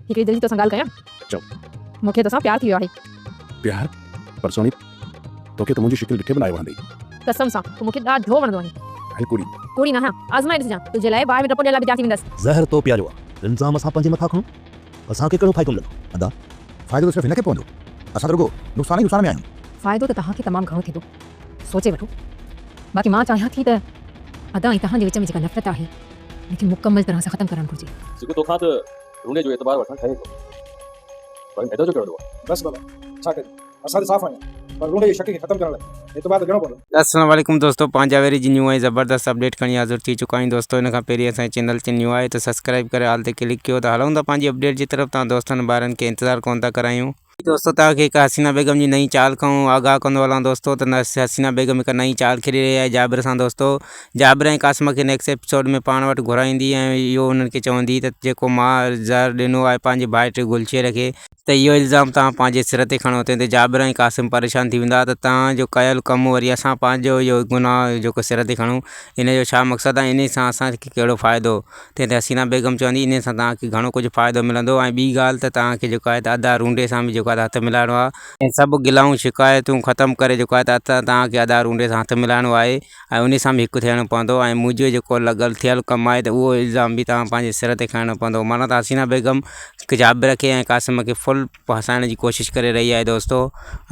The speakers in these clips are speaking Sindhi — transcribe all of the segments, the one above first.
هڪڙي دل جي توسان ڳالهه ڪيان؟ چئو. مون کي توسان پيار ٿي ويو آهي. پيار؟ پر سهڻي، توکي ته منهنجي شڪل ڏٺي به ناهي وڻندي. قسم سان، تون مون کي ڏاڍو وڻندو آهين. هل ڪوڙي. ڪوڙي ناهيان، آزمائي ڏسجان، تنهنجي لاء باهه ۾ ٽپو ڏيڻ لاء به تيار ٿي ويندس. زهر تو پياريو آ، الزام اسان پنهنجي مٿان کڻون، اسان کي ڪهڙو فائدو ملندو؟ ادا، فائدو ته صرف هن کي پوندو، اسان ته رڳو نقصان ئي نقصان ۾ آهيون. فائدو ته توهان کي تمام گهڻو ٿيندو، سوچي وٺو. باقي مان چاهيان ٿي ته ادا ۽ توهان جي وچ ۾ جيڪا نفرت آهي، ان کي مڪمل طرح سان ختم ڪرڻ گهرجي. جيڪو توکان ته روني جو اعتبار وٺڻ ٺهي ٿو، پر حيدر جو ڪهڙو ڏوهه آهي؟ بس بابا، ڇا ڪجي، اسان ته صاف آهيون، پر روني جي شڪ کي ختم ڪرڻ لاء اعتبار ته ڏيڻو پوندو. السلام عليڪم دوستو پنهنجا ويري جي نيو ۽ زبردست اپڊيٽ کڻي حاضر ٿي چڪا آهيون دوستو ان کان پهرين اسان جي چينل تي نيو آهي ته سبسڪرائب ڪري آل تي ڪلڪ ڪيو ته هلون ٿا پنهنجي اپڊيٽ جي طرف تان دوستن ڀائرن کي انتظار ڪون ٿا ڪرايون. دوستو توهان کي هڪ حسينا بيگم جي نئين چال کان آگاهه ڪندو هلان دوستو ته حسينا بيگم هڪ نئين چال کيڏي رهي آهي جابر سان دوستو جابر ۽ قاسم کي نيڪسٽ ايپيسوڊ ۾ پاڻ وٽ گهرائيندي ۽ اهو انهن کي چوندي ته جيڪو مان زهر ڏنو آهي پنهنجي ڀائٽي گلشير کي ته اهو الزام توهان پنهنجي سر تي کڻو تنهن تي جابر ۽ قاسم پريشان ٿي ويندا ته توهان جو ڪيل ڪم وري اسان پنهنجو اهو گناهه جيڪو سر تي کڻون ان جو ڇا مقصد آهي انهي سان اسان کي ڪهڙو فائدو تنهن تي حسينه بيگم چوندي انهي سان توهان کي گهڻو ڪجهه فائدو ملندو ۽ ٻي ڳالهه ته توهان کي جيڪو آهي ته ادا رونڊي سان به جيڪو آهي ته هٿ ملائڻو آهي ۽ سڀ گلائون شڪايتون ختم ڪري جيڪو آهي ته توهان کي ادا رونڊي سان هٿ ملائڻو آهي ۽ انهي سان به هڪ ٿيڻو پوندو ۽ منهنجو جيڪو لڳل ٿيل ڪم آهي ته اهو الزام به توهان پنهنجي سر تي کڻڻو پوندو معنيٰ ته حسينه بيگم جابر کي ۽ قاسم کي فل ڦاسائڻ جي ڪوشش ڪري رهي آهي دوستو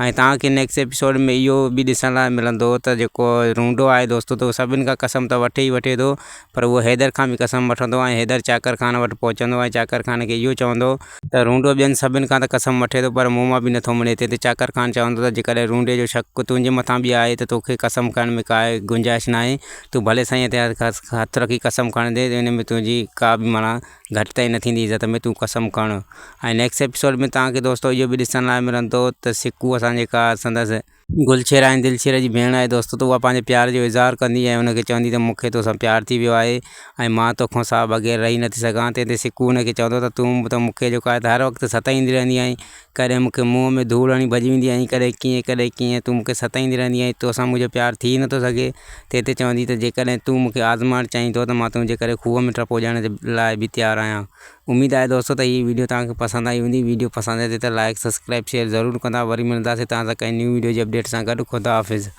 ۽ توهان کي نيڪسٽ ايپيسوڊ ۾ اهو به ڏسڻ لاء ملندو ته جيڪو رونڊو آهي دوستو ته سڀني کان قسم ته وٺي ئي وٺي ٿو پر اهو حيدر کان به قسم وٺندو ۽ حيدر چاڪر خان وٽ پهچندو ۽ چاڪر خان کي اهو چوندو ته رونڊو ٻين سڀن کان ته قسم وٺي ٿو پر مون مان به نٿو مڙي. تنهن تي چاڪر خان چوندو ته جيڪڏهن رونڊي جو شڪ تنهنجي مٿان به آهي ته توکي قسم کڻڻ ۾ ڪا گنجائش ناهي. تون ڀلي سائينء تي هٿ رکي قسم کڻندين ته ان ۾ تنهنجي ڪا به معنيٰ گهٽتائي نه ٿيندي عزت ۾ تون قسم کڻ. ۽ نيڪسٽ ايپيسوڊ ۾ توهان کي دوستو اهو به ڏسڻ لاء ملندو ته سڪو اسان جيڪا سندس گلشير ۽ دلشير جي ڀيڻ آهي دوستو ته اها پنهنجي پيار جو اظهار ڪندي ۽ ان کي چوندي ته مون کي توسان پيار ٿي ويو آهي ۽ مان توکان سا بغير رهي نٿي سگهان تنهن تي سڪو ان کي چوندو ته تون ته مون کي جيڪو آهي ته هر وقت ستائيندي رهندي آهين ڪڏهن مون کي منهن ۾ ڌوڙ هڻي ڀڄي ويندي آهين ڪڏهن ڪيئن ڪڏهن ڪيئن تون مون کي ستائيندي رهندي آهين توسان منهنجو پيار ٿي نٿو سگهي تنهن تي چوندي ته جيڪڏهن تون مون کي آزمائڻ چاهين ٿو ته مان تنهنجي ڪري کوهه ۾ ٽپو ڏيڻ جي لاء به تيار آهيان اميد آهي دوستو ته هي ويڊيو توهان کي پسند آئي هوندي ويڊيو پسند اچي ته لائڪ سبسڪرائب شيئر ضرور ڪندا وري ملنداسين توهان سان ڪنهن نيو ويڊيو جي اپڊيٽ سان گڏ خدا حافظ.